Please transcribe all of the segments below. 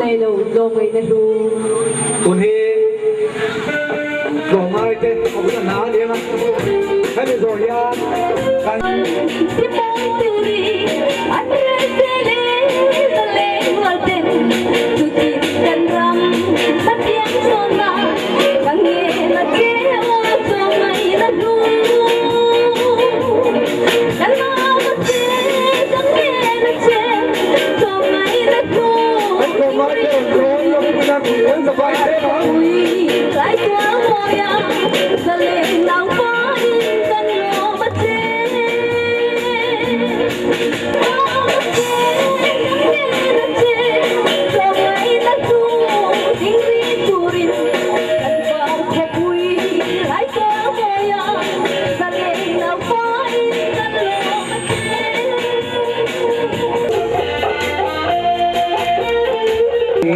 Sailo tlawmngaihna hlu. Tun hi tlawmngai te awmna hna a ni ang a, hemi zawh hian kan. Kan tlawmngai te rawn dawn lawmpuina kan zavai hle ang.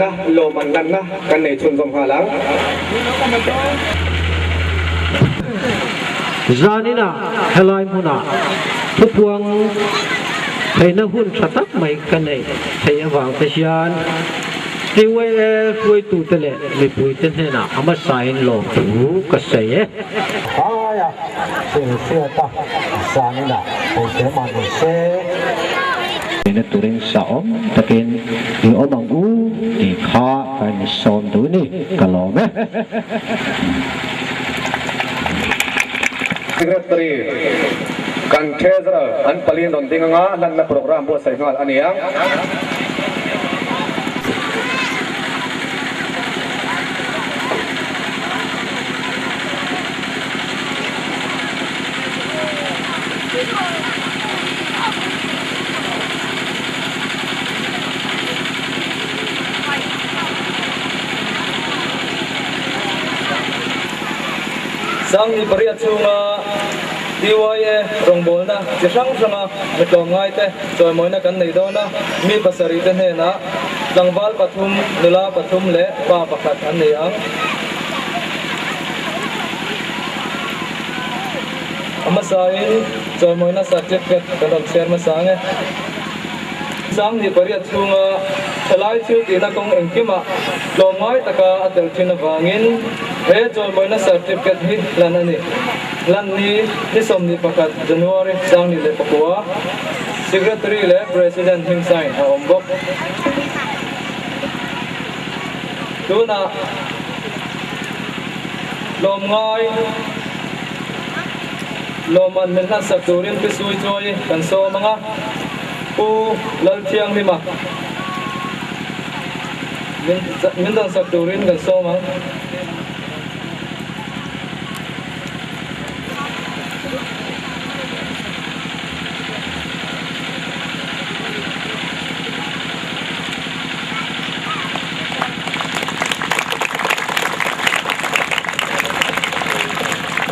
Na lawm an hlanna kan nei chhunzawm nghal ang. Zaninah helai hmunah thupuang theihna hun tha tak mai ka neih theih avang te hian TYA hruaitute leh mipuite hnenah a hmasain lawmthu ka sawi e. Aia hrilhriat a zaninah theih mah ni se. Theihna turin sahawm takin i awm ang u tih kha ka insawm duh ni, ka lawm e. Secretary kan Treasurer an paliin rawn ding anga hlanna programme buatsaih nghal a ni ang. Sangni pariat chhunga DYA rawngbawlna chi hrang hranga mi tlawmngaite chawimawina kan nei dawn a, mi pasarihte hnenah tlangval pathum, nula pathum leh pa pakhat an nei ang. A hmasain chawimawina certificate kan rawn chhiar hmasa ang e. Sangni pariat chhunga thalai thil tihna kawng engkimah tlawmngai taka a tel thin avangin he chawimawina certificate hi hlan a ni. Hlan ni ni 21 January 2009 Secretary leh President hming sign a awm bawk. Tunah tlawmngai lawmman min hlansak turin Pi Sui Chawi kan sawm ang a. Pu Lalthianghlima min dansak turin kan sawm ang.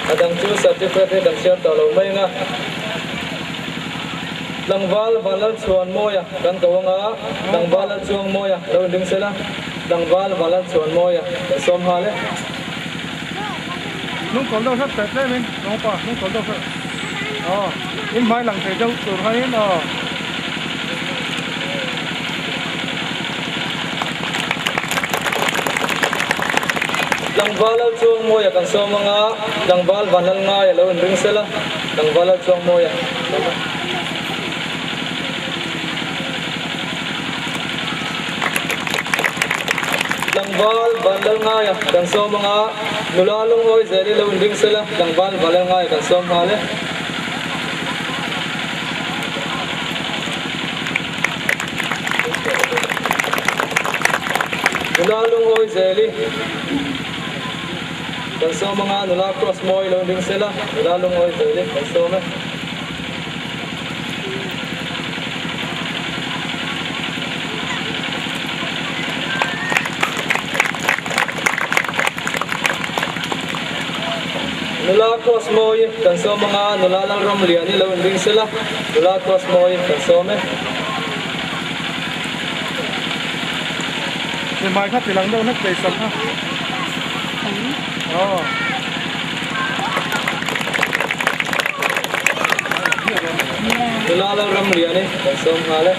A dang chu certificate hi kan chhiar tawh lo mai ang a. Tlangval Vanlalchhuanmawia kan ko ang a, Tlangval Lalchuangmawia lo inring sela, Tlangval Vanlalchhuanmawia kan sawm nghal e. Lungkawl deuh hret teh tlemin naupang lungkawl deuh hret aw in hmai lang thei deuh tur haiin aw. Tlangval Lalchuangmawia kan sawm ang a, Tlangval Vanlalngaia lo inring sela, Tlangval Lalchuangmawia sawm e. Tlangval Vanlalngaia kan sawm ang a, nula lungawi zel i lo inring sela, Tlangval Vanlalngaia kan sawm nghal e. Nula lungawi zel i kan sawm ang a, nula cross mawi lo inring sela, nula lungawi zel i kan sawm e. Nula cross mawi kan sawm ang a, nula Lalramliani lo inring sela, nula cross mawi kan sawm e. Ni mai kha tilang deuh hlek thei sak a. Aw. Nula Lalramliani kan sawm nghal e.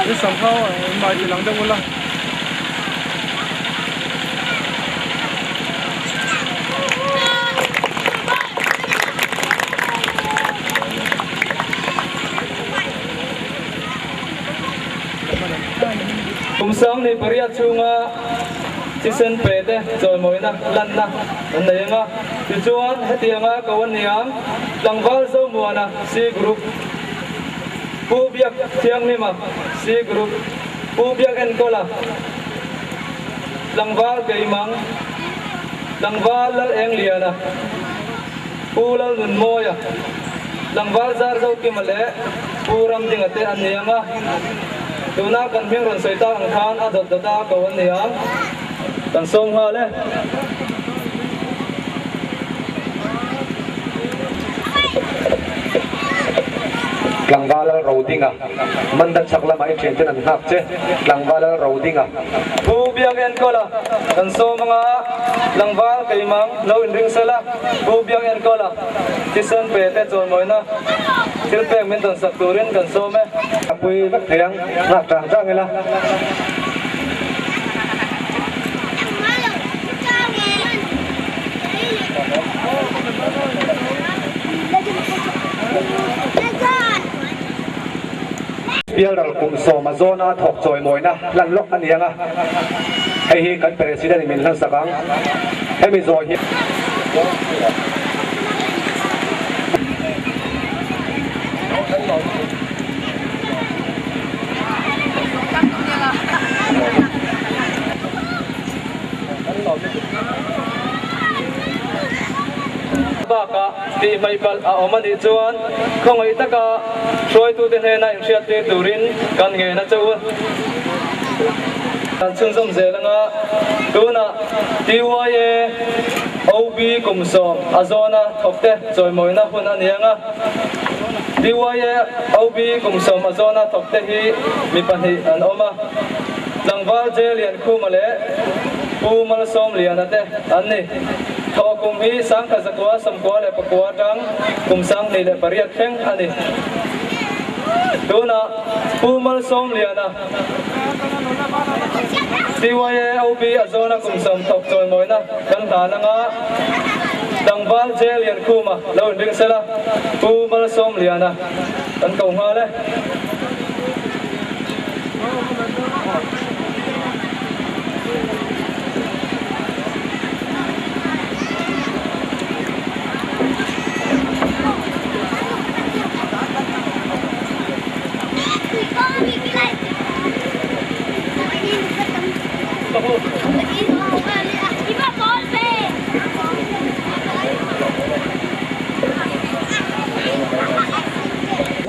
Ni sam kha mai tilang deuh ula. Kum 28 chhunga thisen pe te chawimawina lanna an nei ang a, tichuan hetianga ko an ni ang, Tlangval Zomuana C Group, Pu Biak Thianghlima C Group, Pu Biak Enkawla, Tlangval Keimang, Tlangval Lal Engliana, Pu Lalnunmawia, Tlangval Zarzokima leh Pu Ramdinga te an ni ang a, tuna kan hming rawn sawi tak ang khan a dawt dawt a ko an ni ang. Kan sawm nghal e. Tlangval Lal Rodinga, Manda chhak lamah i thianten an nghak che, Tlangval Lal Rodinga. Pu Biak Enkawla, Kan sawm anga tlangval keimang lo inring sela, Pu Biak Enkawla thisen pe te chawimawina thil pek min dawn sak turin kan sawm e. A pui vek thei ang, nghak tang tang ila. Bialral kum sawma zawna thawk chawimawina hlan lawk a ni ang a, hei hi kan President in min hlan sak ang. Hemi zawi hi. Bakah tih hmaih palh a awm a nih chuan khawngaih taka hruaitute hnena inhriattir turin kan ngen a che u. Kan chhunzawm zel anga tunah TYA OB kum sawm a zawna thawkte chawimawina hun a ni anga TYA OB kum sawm a zawna thawkte hi mi pahnih an awm a. Tlangval J Liankhuma leh Pu Malsawmliana te an ni. Thawh kum hi 1999 atang kum 28 thleng a ni. Tunah Pu Malsawmliana CYAOB a zawna kum sawm thawk chawimawina kan hlan anga Tlangval J Liankhuma lo inring sela Pu Malsawmliana kan ko nghal e.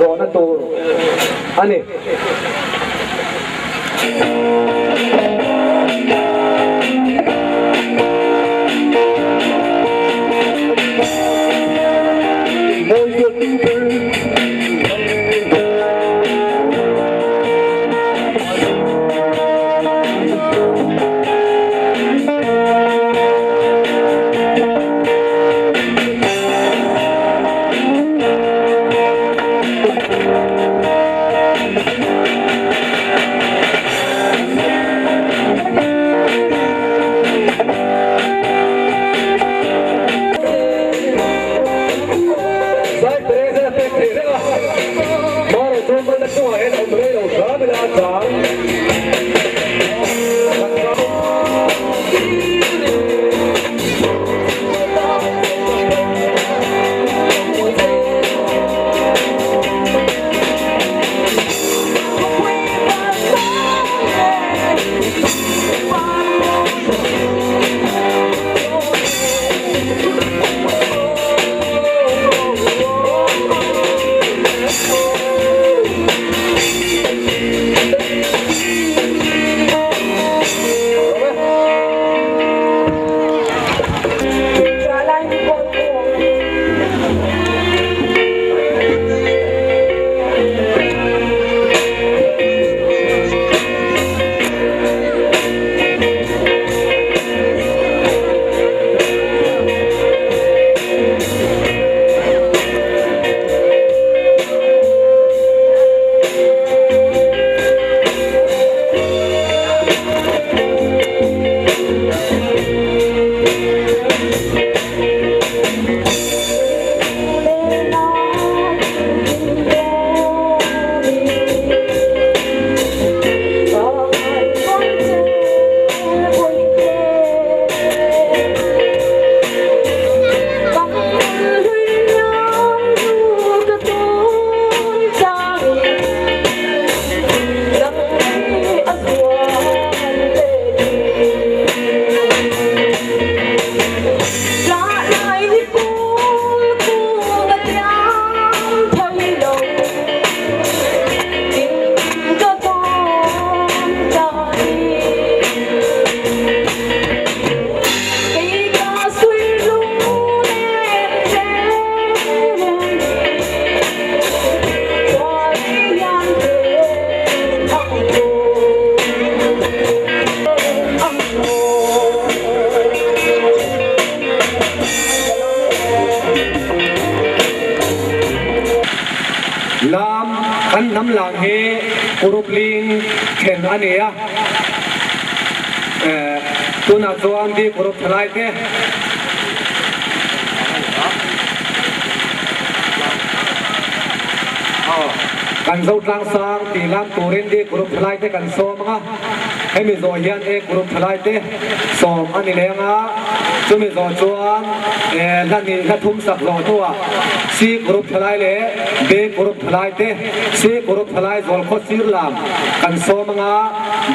Zawhna tur a ni. Group liin then a ni a, tunah chuan D Group thalai te. Kan Zotlang sang tih lam turin D Group thalai te kan sawm ang a, hemi zawh hian A Group thalai te sawm a ni leng a, chumi zawh chuan hla hnih hla thum sak zawh hnuah C Group thalai leh B Group thalai te C Group thalai zawl khaw sir lam kan sawm ang a,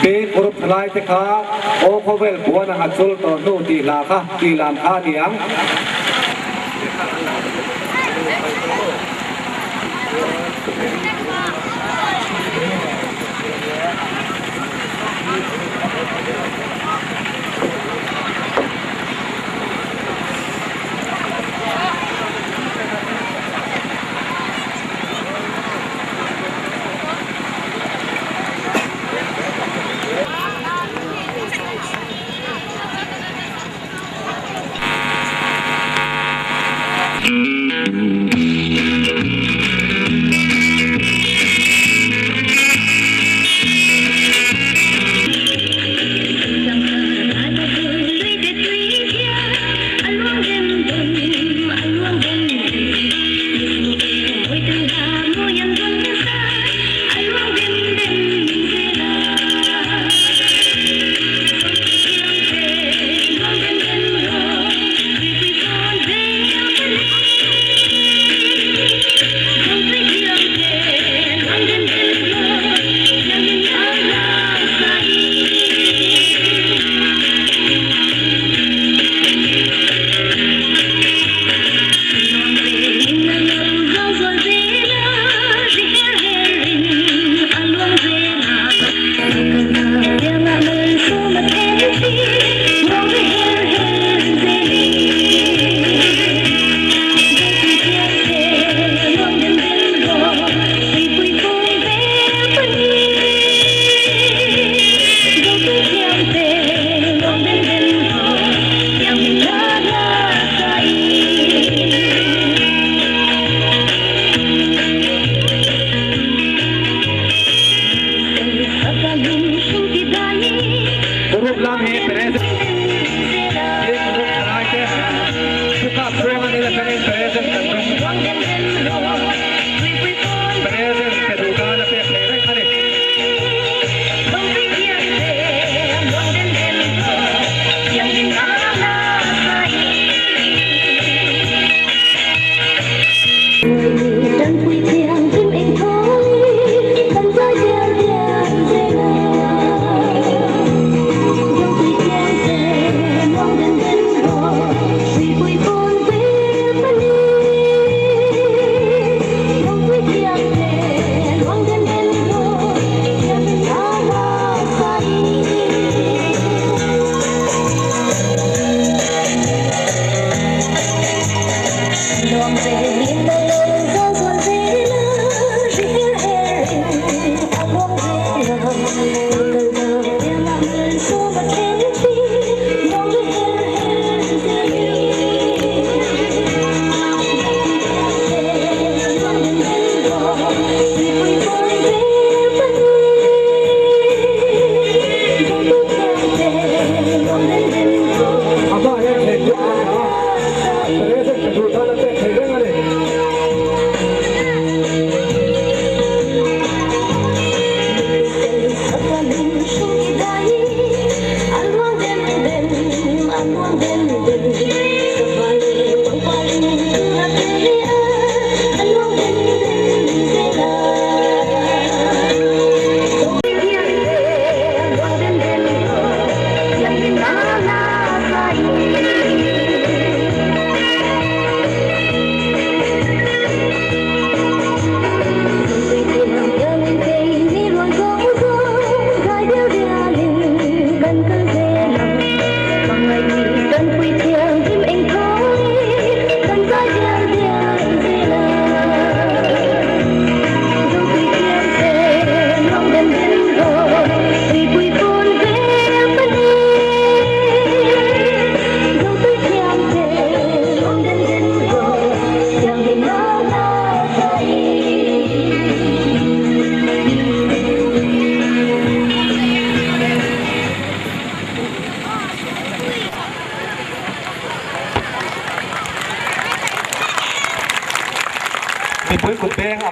B Group thalai te kha aw khawvel puan ang a chul tawh hnu tih hla kha tih lam kha a ni ang. Group lam hi President Group thalai te Thukap Khuang an ila tangin President kan tum. President pe duh tan a pek thei reng a ni.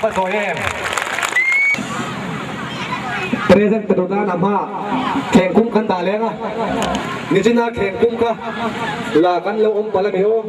va zawi em? Present pe tur tan a hma kheng kum kan dah leng a, nichina kheng kum kha la kan lo awm palh a ni aw.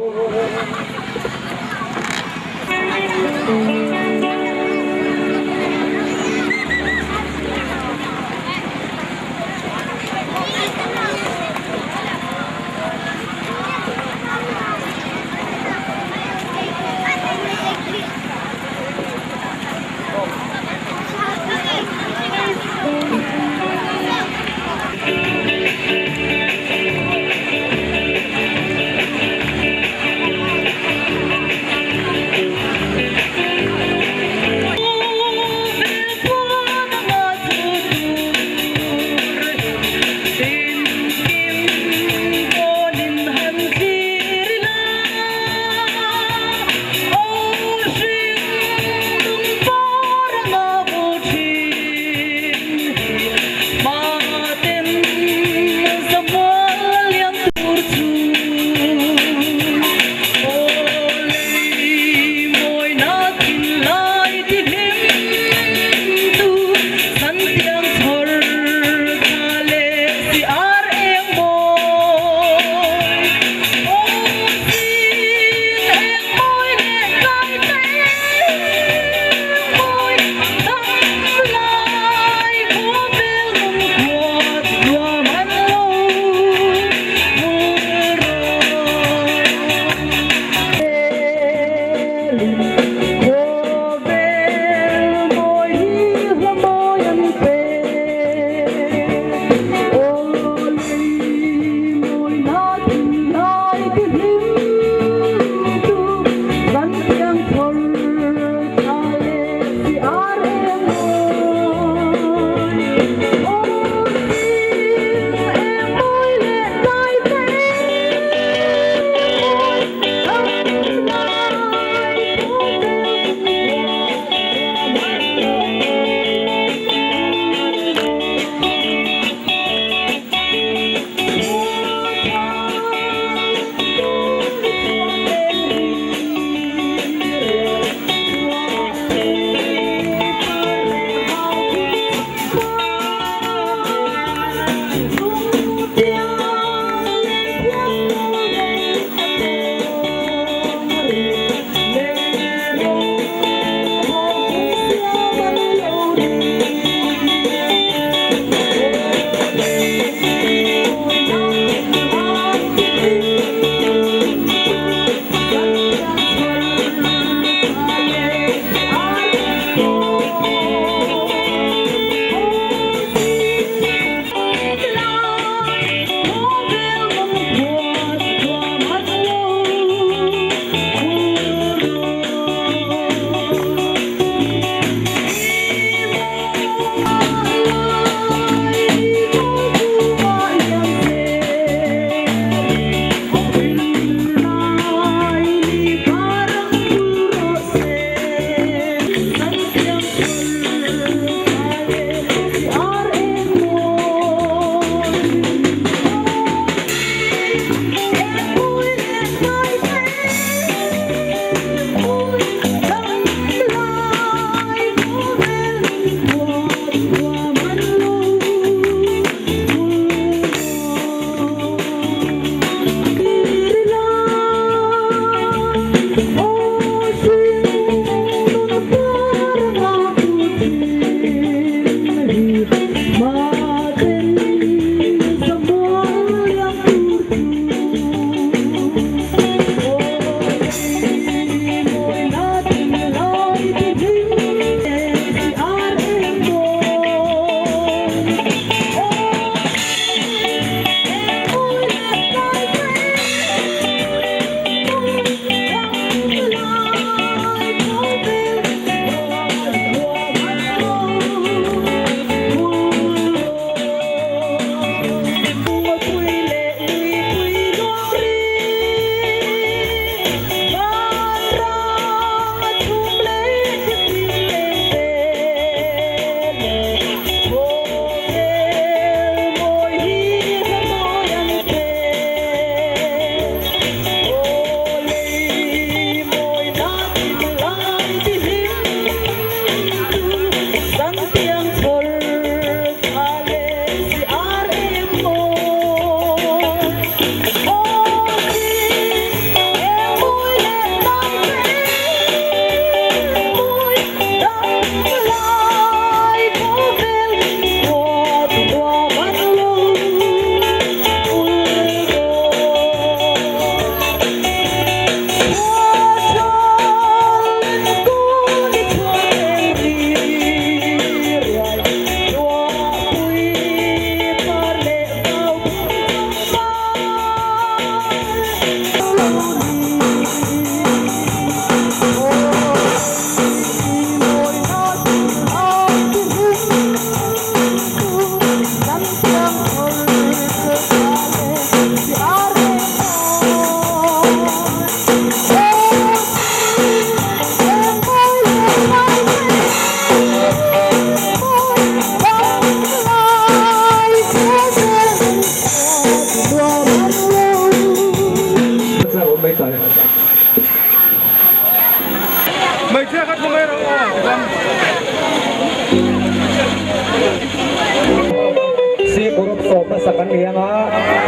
ni anga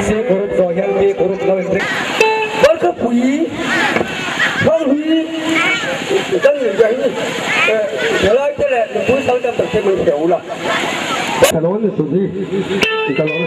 C group zawh hian B group lo in ring. Barkhapui hmang hi kan nih zia hi thalai te leh mipui sal tam tak te min hre ula. Ka lo ni tut hi ka lo.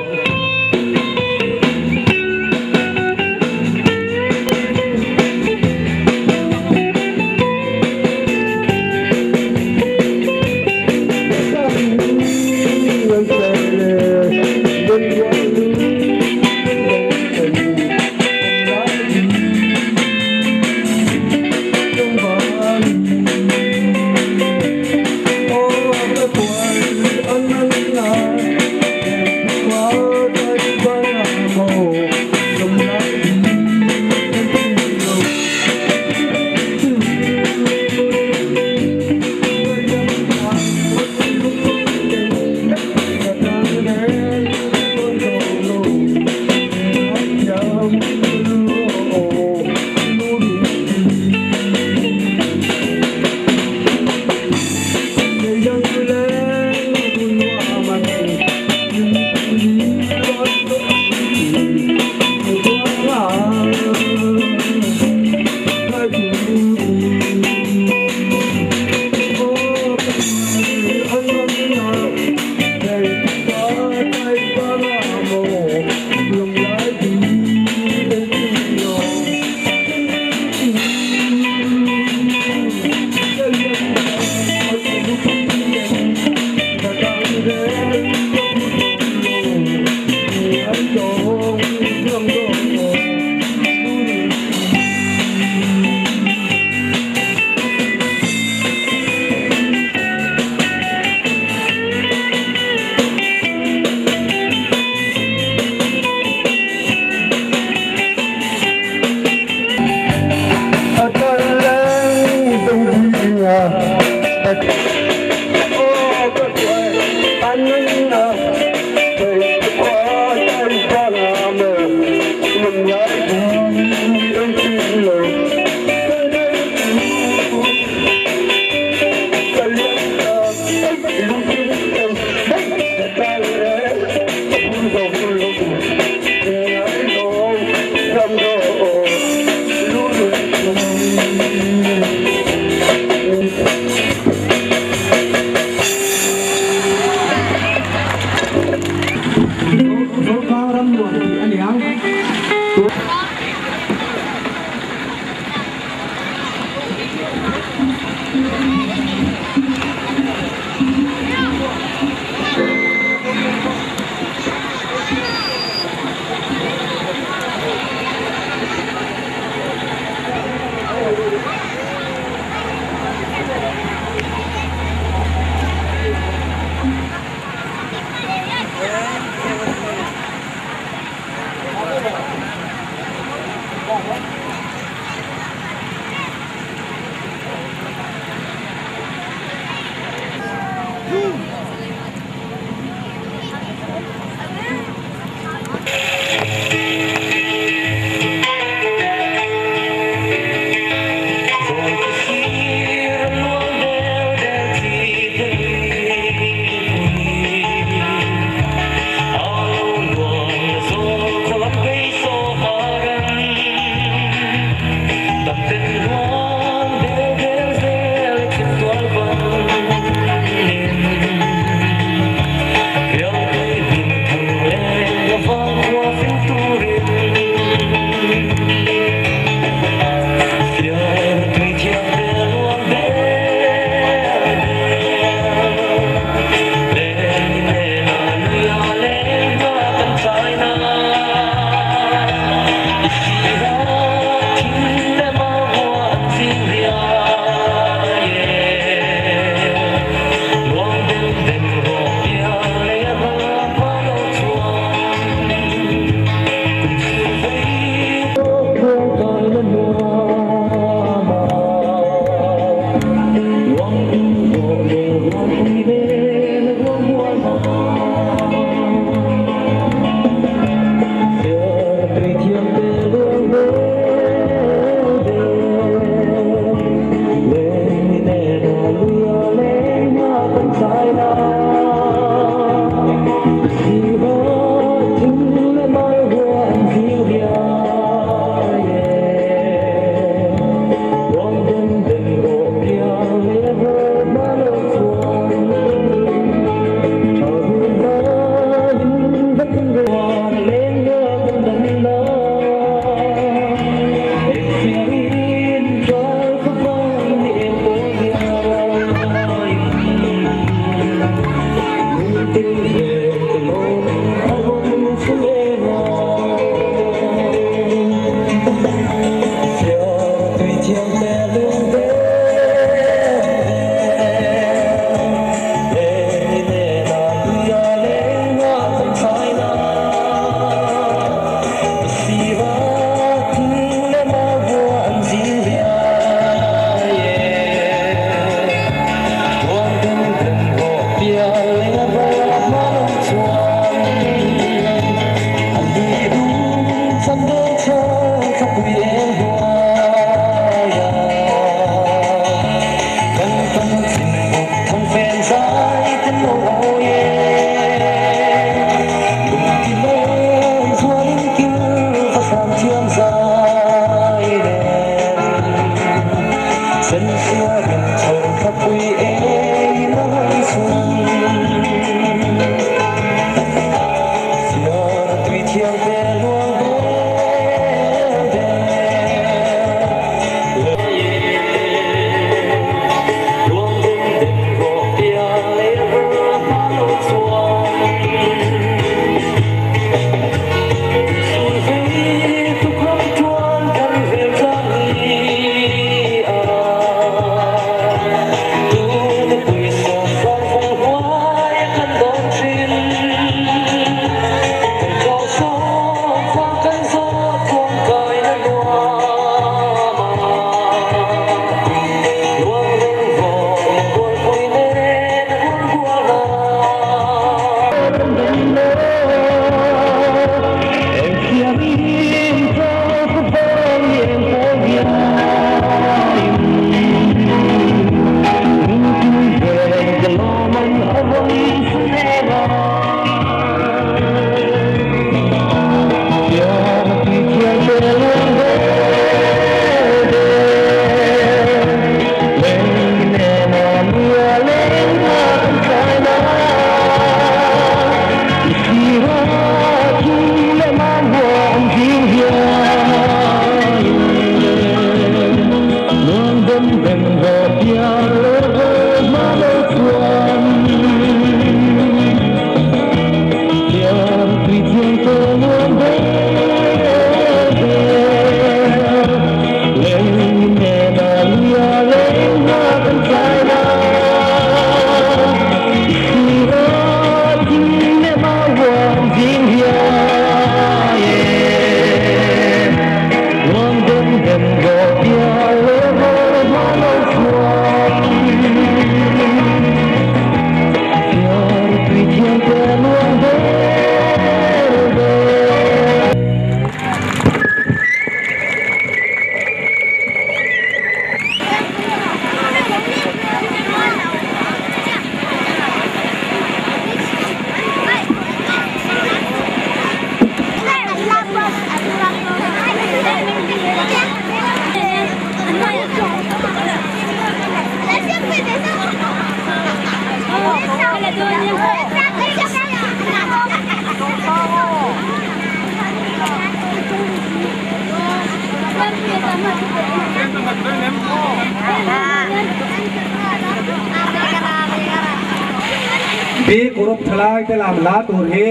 B group thalai te lam hla tur hi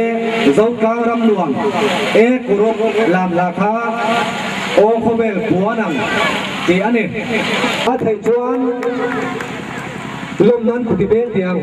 Zotlang ram nuam A group lam hla kha Aw khawvel puan ang tih a ni. A theih chuan lawm nan kuti beng tih ang.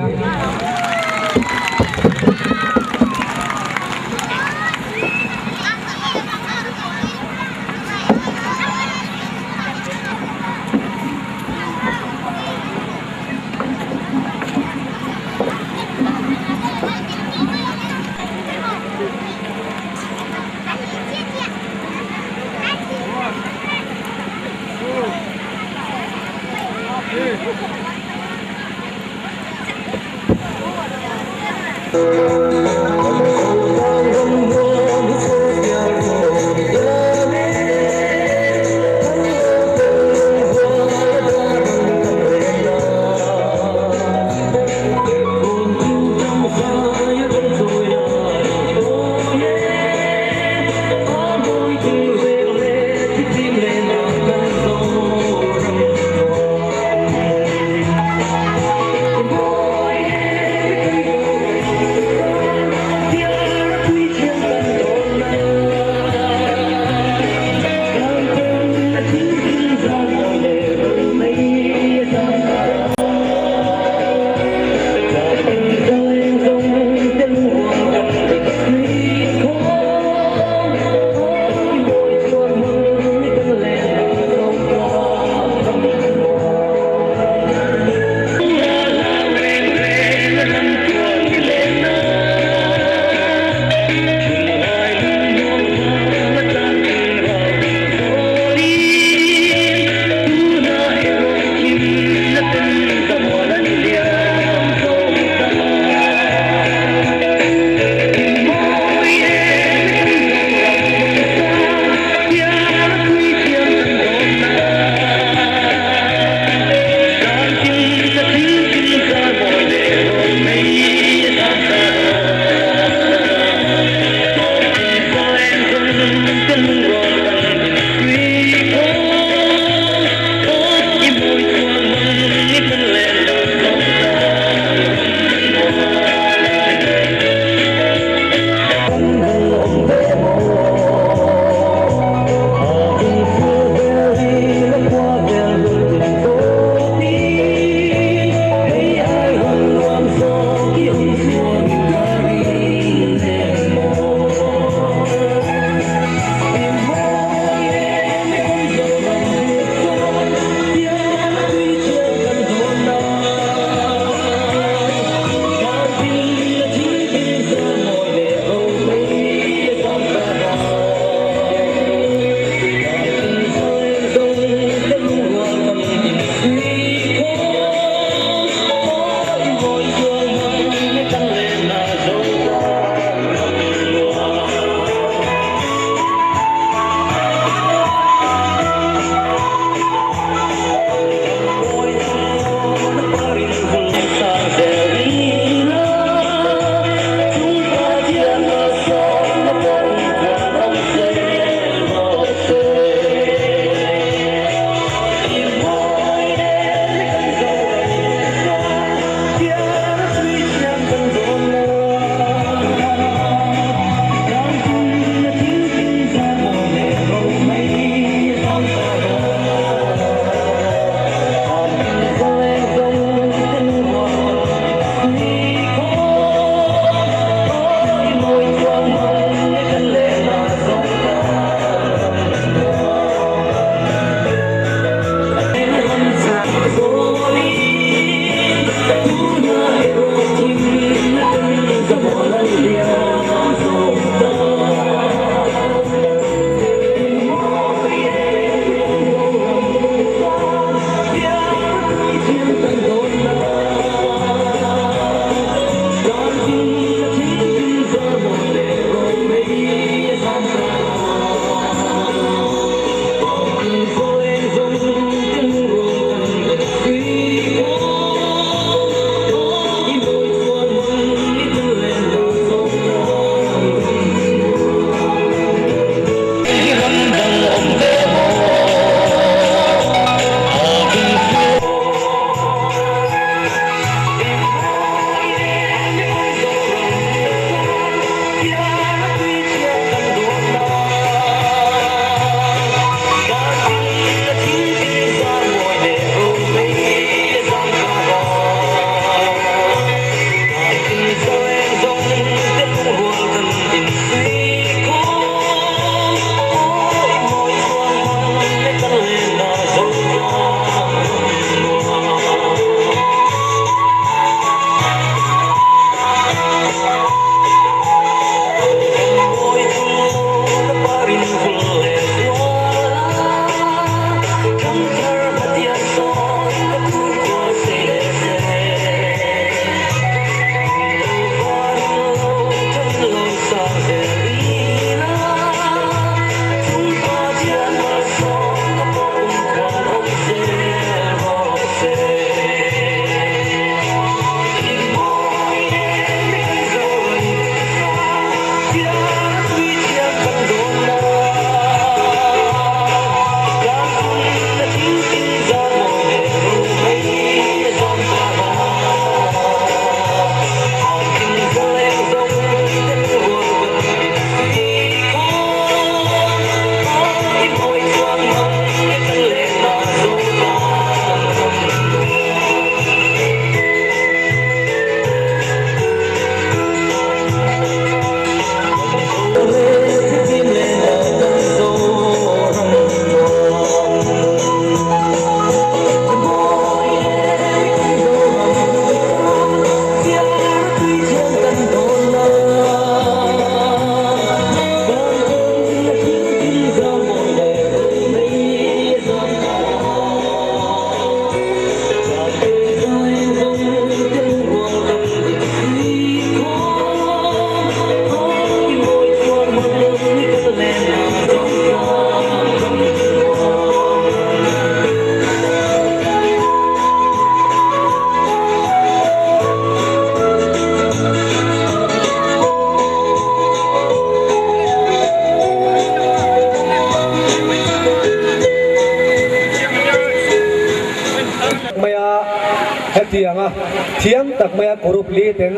Thiam tak maia group li ten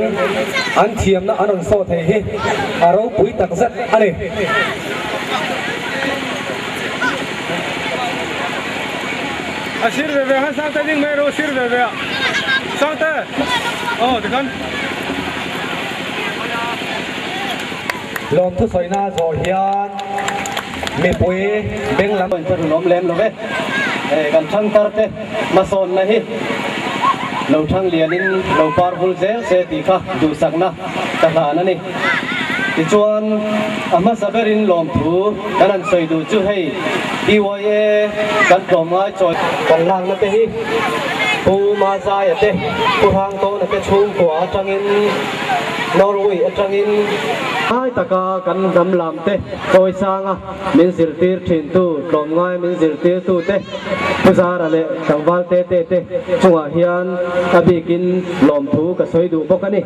an thiamna an rawn saw thei hi a ropui tak zet a ni. A sir ve ve khan Sangte ding mai rawh sir ve ve ah Sangte aw tikhan. Lawmthu sawina zawh hian mipui beng lam. Ka rawn awm lem lo ve. Kan thangthar te hmasawnna hi lo thang lianin lo par vul zel se tih kha duhsakna ka hlan a ni. Tichuan a hmasa berin lawmthu kan han sawi duh chu hei PYA kan tlawmngai chawi. Kan lakna te hi Pu Mazaia te, Pu Hrangtawna te chhungkua atangin Norway atangin Ngai taka kan hnam lam te chawisanga min zirtir thintu, tlawmngai min zirtirtu te Pu Zara leh tlangval te te te chungah hian a bikin lawmthu ka sawi duh bawk a ni.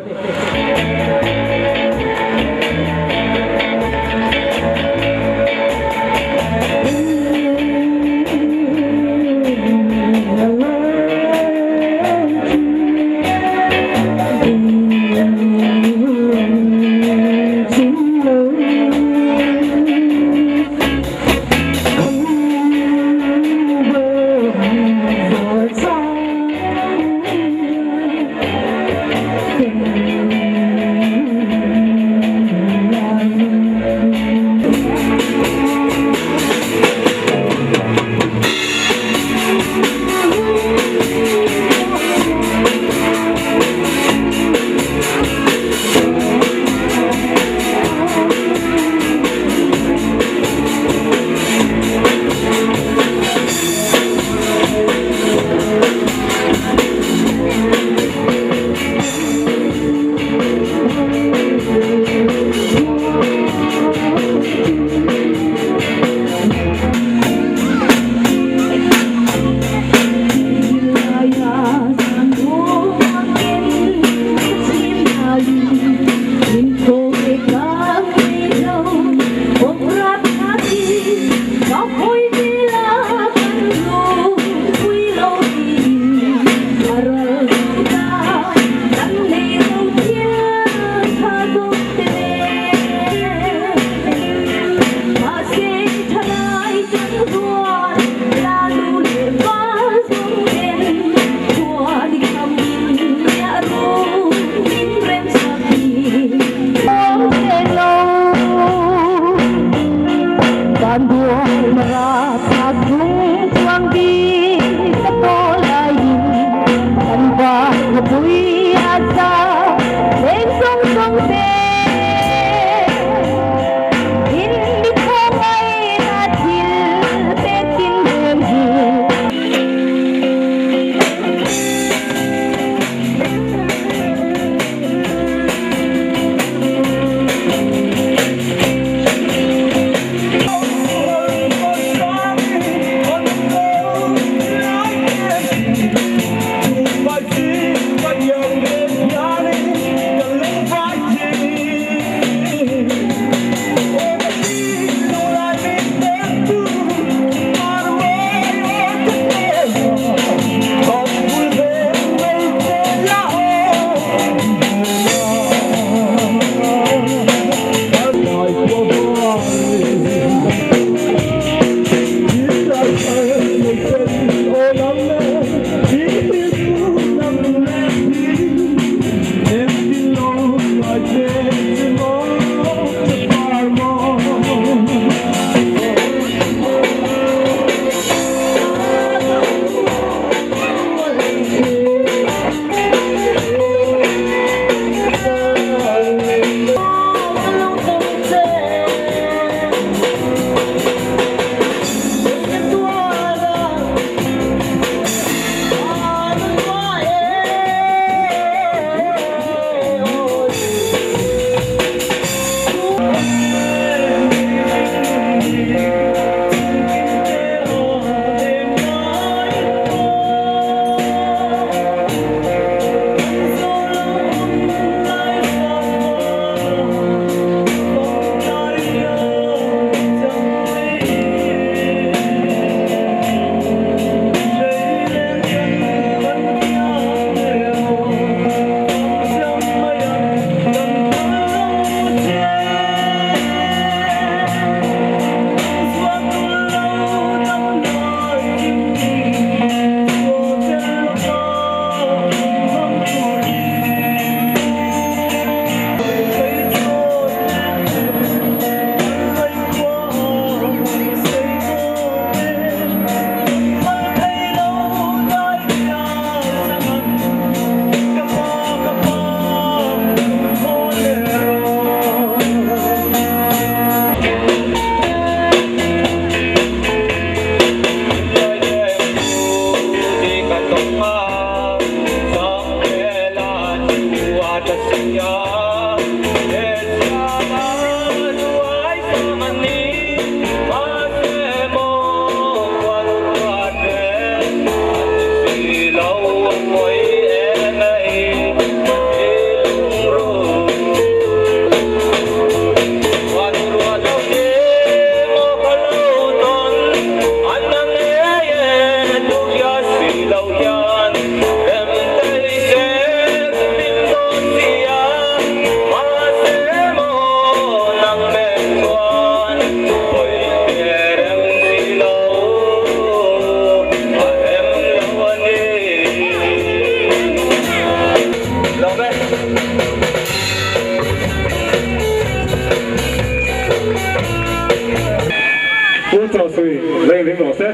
Industry leng ring rawh se.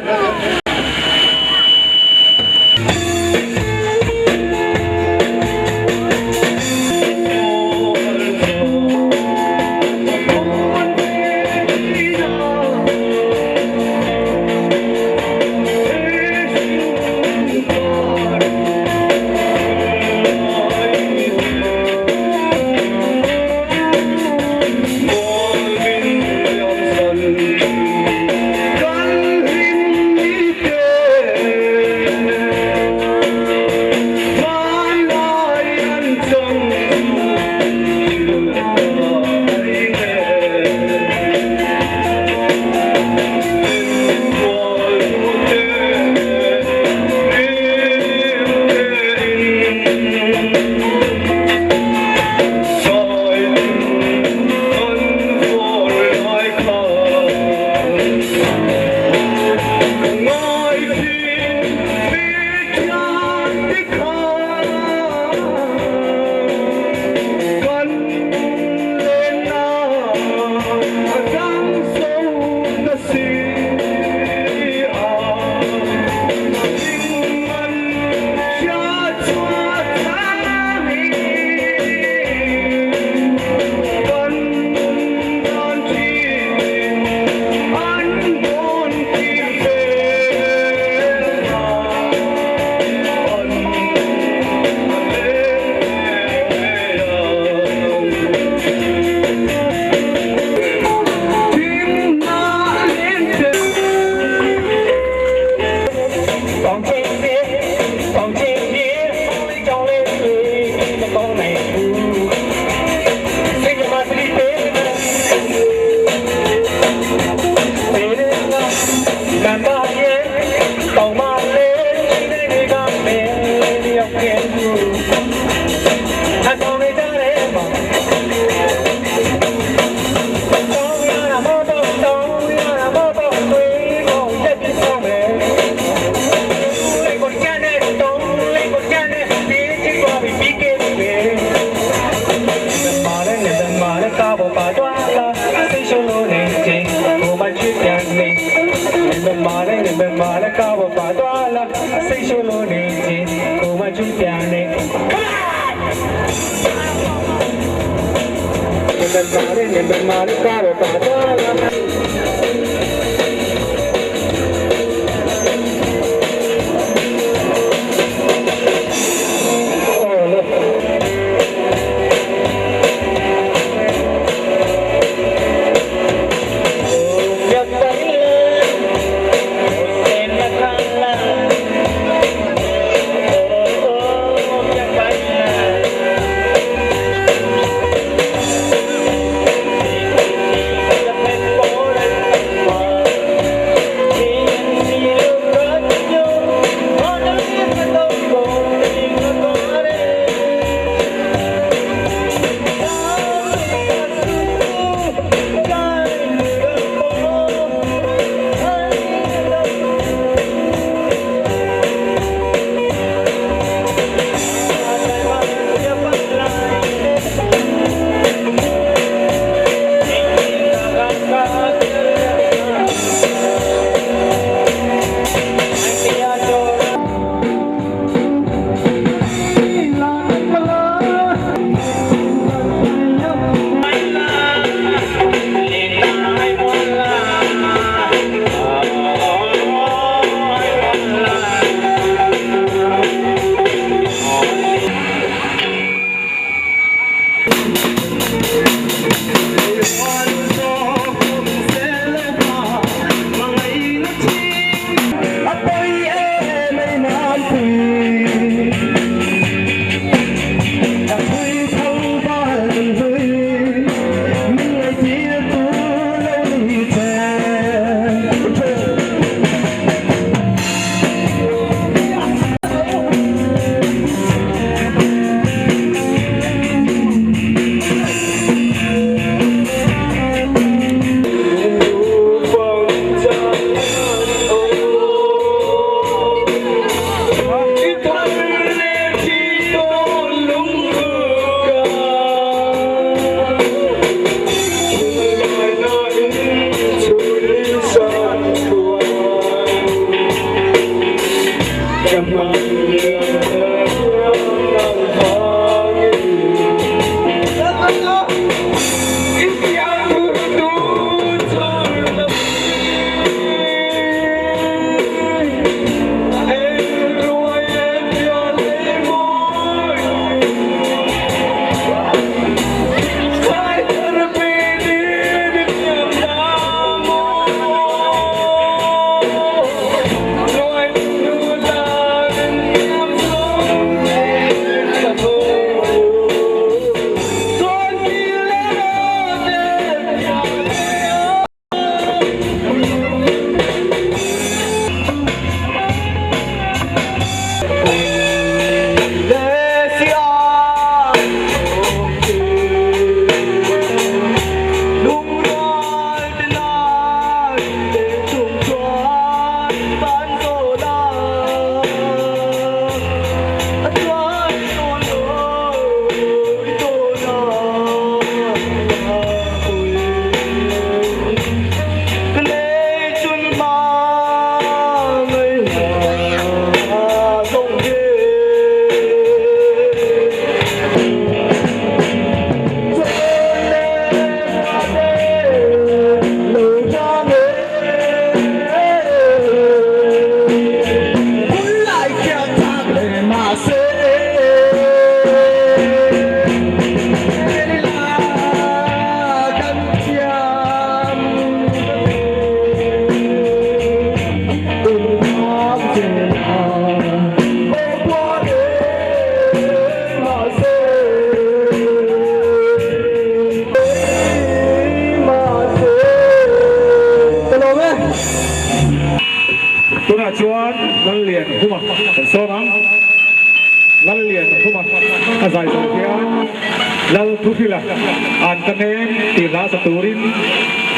tih hla sa turin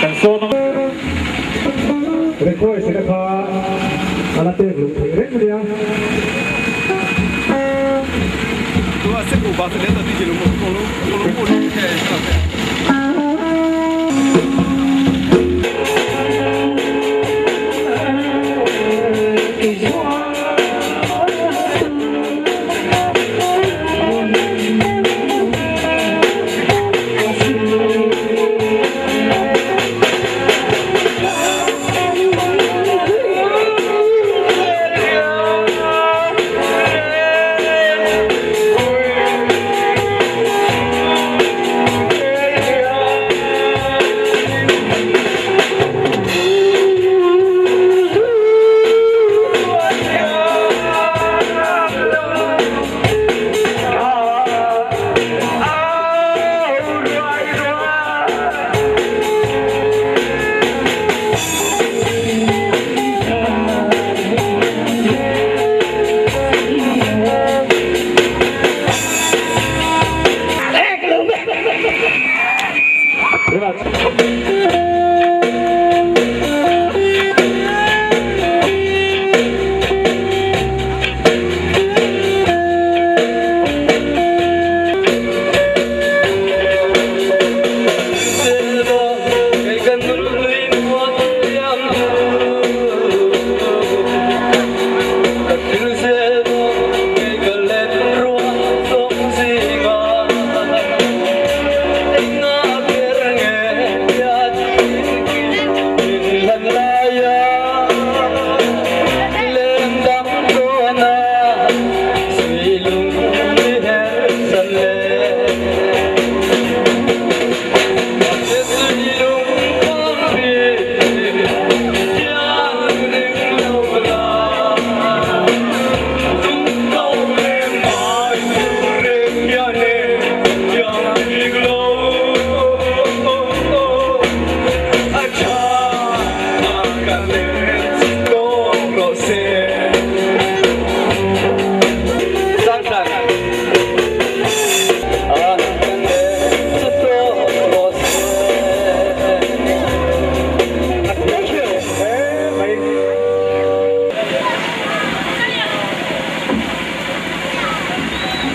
kan sawm ang. Request te kha a la pek luh theih reng ania.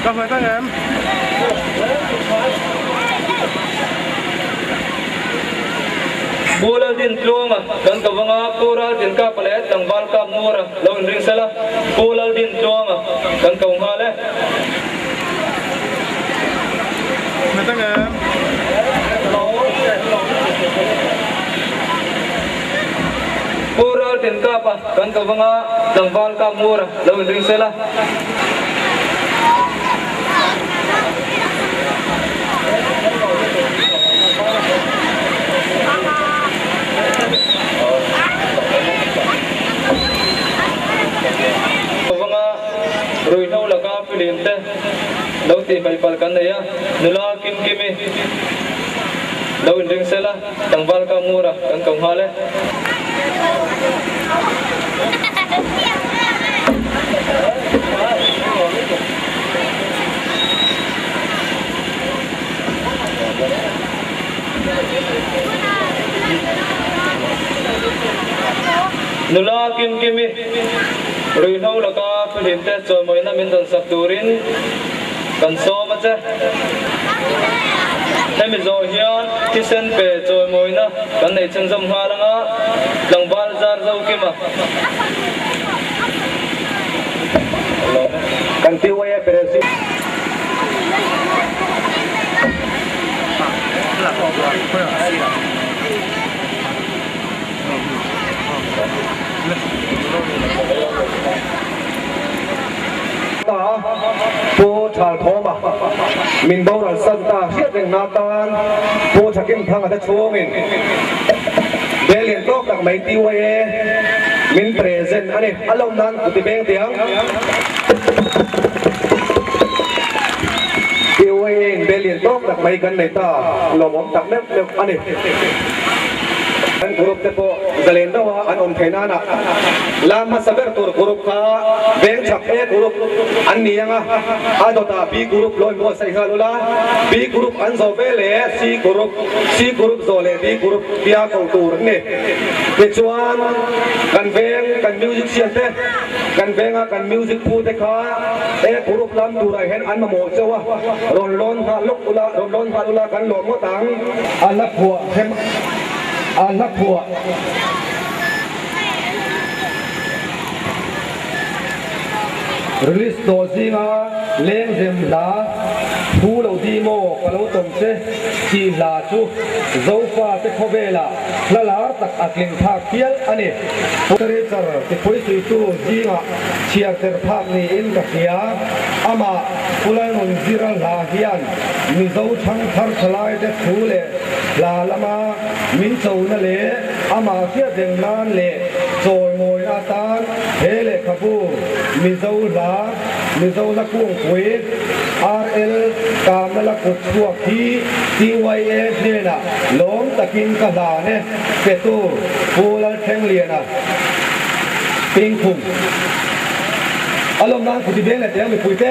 Ka hmai tak em? Pu Laldintluanga kan ka vanga Pu Raltinkapa leh Tlangval Kap Ngura lo inring sela Pu Laldintluanga kan ko nghal e. Hmai tak em? Pu Raltinkapa kan ka vanga Tlangval Kap Ngura lo inring sela. Vanga ruihhlo laka film te lo tih hmaih palh kan nei a, nula Kim Kimi lo inring sela, tlangval ka ngur a kan ko nghal e. Nula Kim Kimi ruihhlo laka thuhlim te chawimawina min rawn sak turin kan sawm a che. Hemi zawh hian thisen pe chawimawina kan nei chhunzawm nghal anga tlangval zar zo Kima. Kan TYA President. Ta Pu Thalthawma min boral san ta hriat reng na tan Pu Thakim Thanga te chhungin bel lian tawk tak mai TYA min present a ni. A lawm nan kuti beng tiang. TYA in bel lian tawk tak mai kan nei ta lawmawm tak meuh meuh a ni. Kan group te pawh zalen deuha an awm theih nana lam hmasa ber tur group kha veng chhak A group an ni ang a, a dawtah B group lo inbuatsaih nghal ula, B group an zawh ve leh C group, C group zawh leh D group tia ko tur an ni. Tichuan kan veng kan musician te, kan venga kan music pu te kha A group lam turah hian an mamawh chauh a, rawn lawn nghal lawk ula, rawn lawn nghal ula kan lawm ngawt ang. A hla phuah hem a hla phuah. Release tawh zinga lengzem hla Thu lo di maw ka lo tawm che tih hla chu Zofate khawvelah hla lar tak a tling phak hial a ni. Literature tiphuisuitu zingah chhiar ter phak niin ka hria. Amah Pu Lalnunzira hla hian Mizo thangthar thalaite thu leh hla lama min chona leh amah hriatreng nan leh chawimawina atan he lehkhabu Mizo hla, Mizo hla kungpui, RL Kamna la kut chhuak hi TYA hnenah lawm takin ka hlan e, petu Pu Lalthlengliana Pingkhum. A lawm nan khuti beng leh teh ang mipuite.